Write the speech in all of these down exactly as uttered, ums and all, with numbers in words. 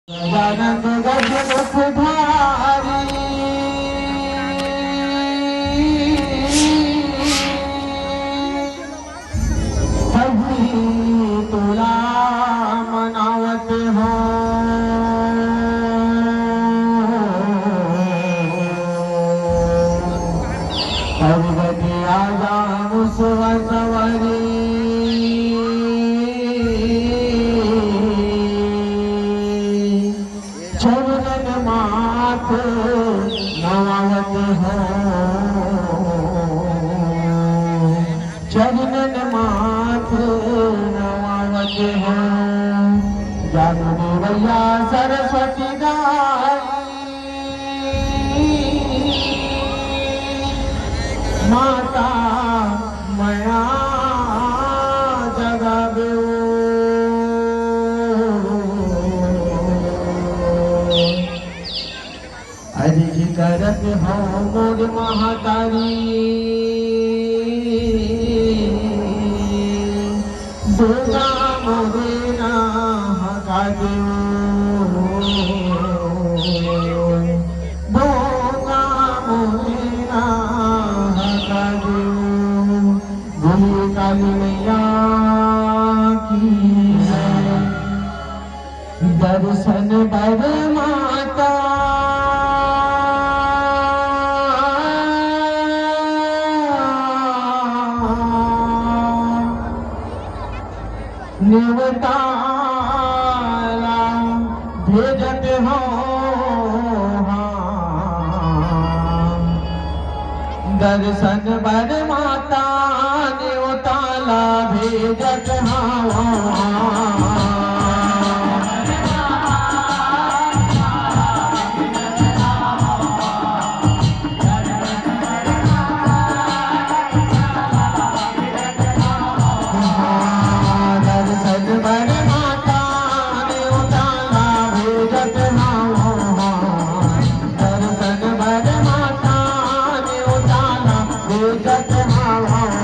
गजानन गज मुखधारी, सभी तोला मनावत हो। अवगति आजा मुसवा सवारी, चरणन माथ नवावत हो, चरणन माथ नवावत हो। ज्ञान देवैया सरस्वती दाई, माता मया जगावे ओ। अर्जी करत हो मोर महतारी, बोला मोरे ना हका देव, बोला मोरे ना हका देव। बोलिए काली मैया की जय। दर्शन बर माता नेवता ला भेजत हो। दर्शन बर माता नेवता ला भेजत हवं। दर्शन बर माता नेवता ला भेजत हवं। दर्शन बर माता नेवता ला भेजत हवं।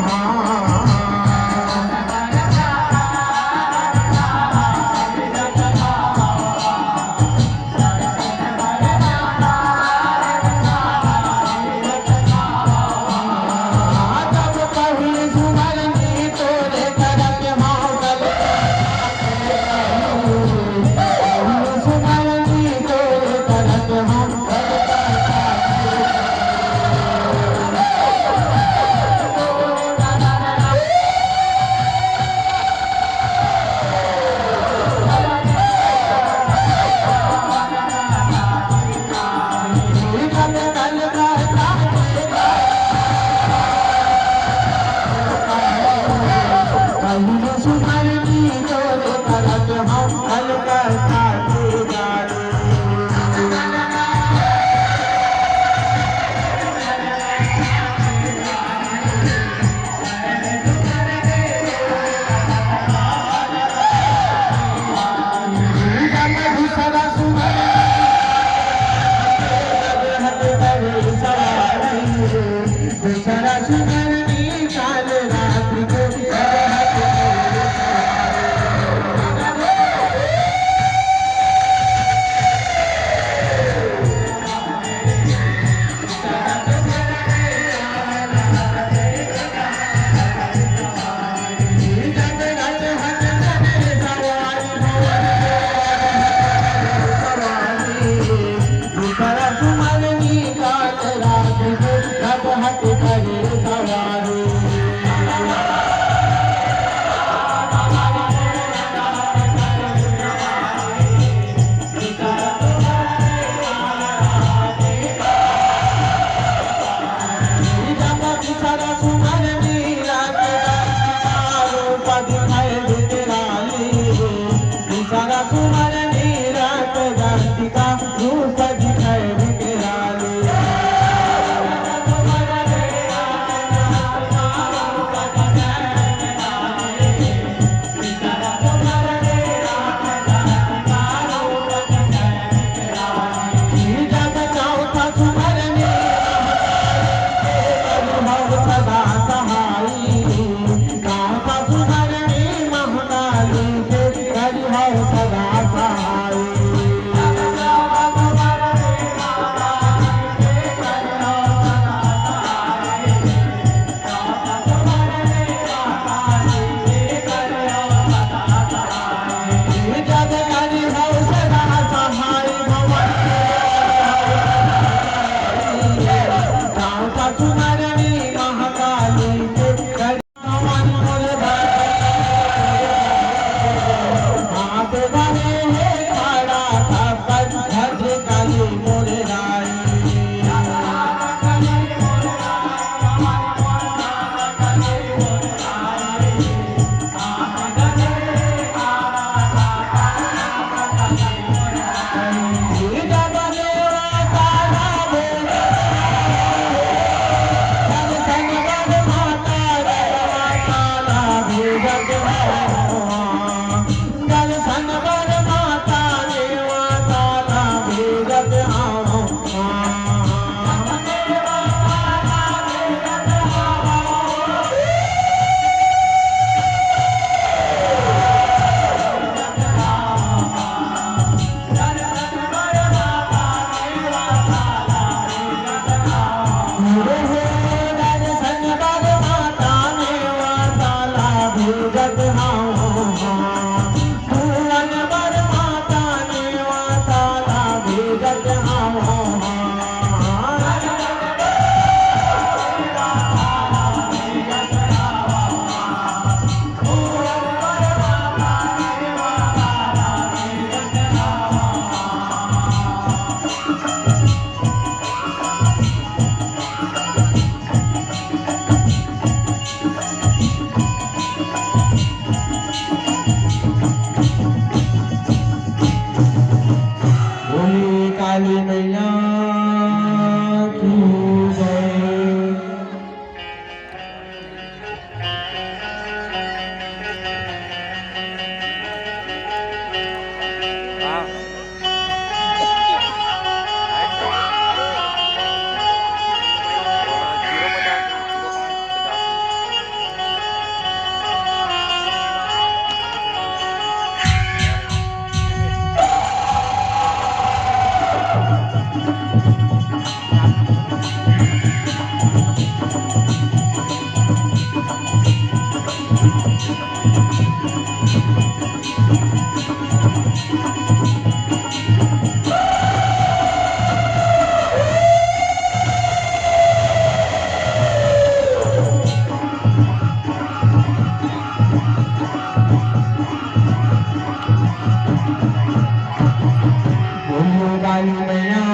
बोलो काली मैया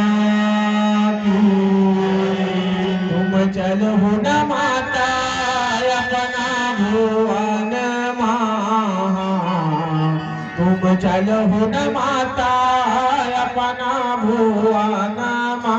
की। तुम चलो न माता अपना भुवन मा, तुम चलो न माता अपना भुवन मा।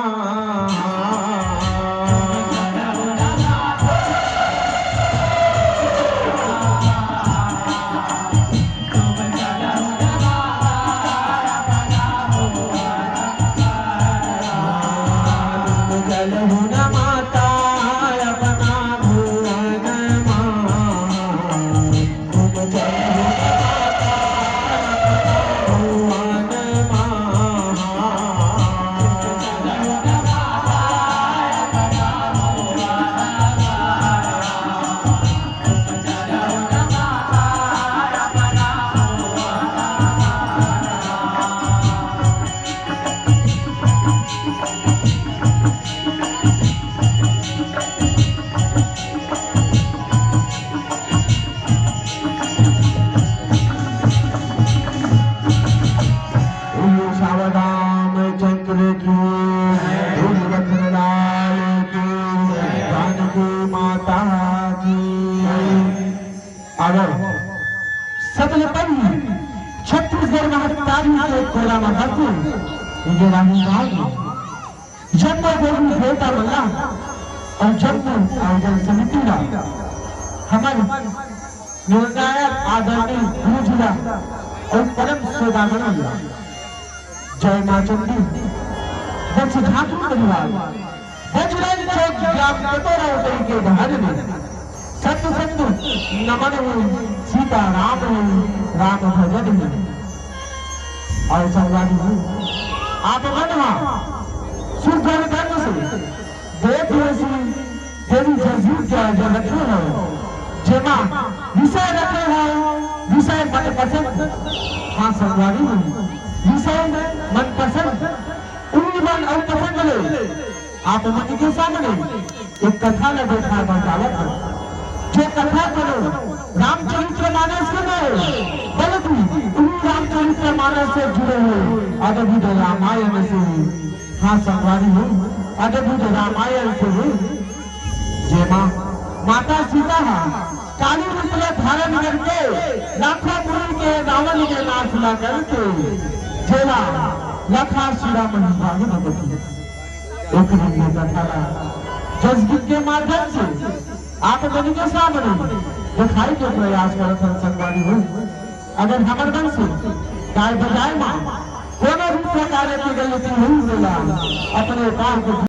बोलो सावधान चंद्र की, बोलो रतनलाल की, जानकी माता की। अगर सबले पहले छत्तीसगढ़ महतारी के कोरा में बसे ये रानी गांव में जम्मो देवी देवता मन ला अउ जम्मो आयोजन समिति ला, हमर निर्णायक आदरणीय गुरु जी ला अउ परम श्रद्धामणि ला, जय माँ चंडी, बच ठाकुर परिवार, बजरंग चौक ग्राम कटोरा उतरी के डहर में सत सत नमन हो, सीता राम हो, राम भजन हो। अउ संगवारी हो, आप मन ह सुघर ढंग से देख लेसी, देवी जगजीत के आयोजन रखे हो, जेमा विषय रखे हो, विषय मनपसंद। हाँ संगवारी हो, विषय मनपसंद। उही मन अउ पसंद ले आप मन के सामने एक कथा ला देखाय बर जावत हन, जो कथा कोनो रामचरित्र मानस के नोहे, बल्कि उही रामचरित्र मानस से जुड़े हुए अद्भुत रामायण से। हाँ संगवारी हो, अद्भुत रामायण से हे, जेमा माता सीता हा काली रूप ला धारण करके लाखों मुनि के रावण के नाश ला करके जेला लखा सिरा मही भाग भगती। एक दिन ये कथा ला जसगीत के माध्यम से आप मन के सामने देखाय के प्रयास करत हन संगवारी हो। अगर हमर मन से गाय बजाय मा कोनो भी प्रकार के गलती होही तेला अपने पाप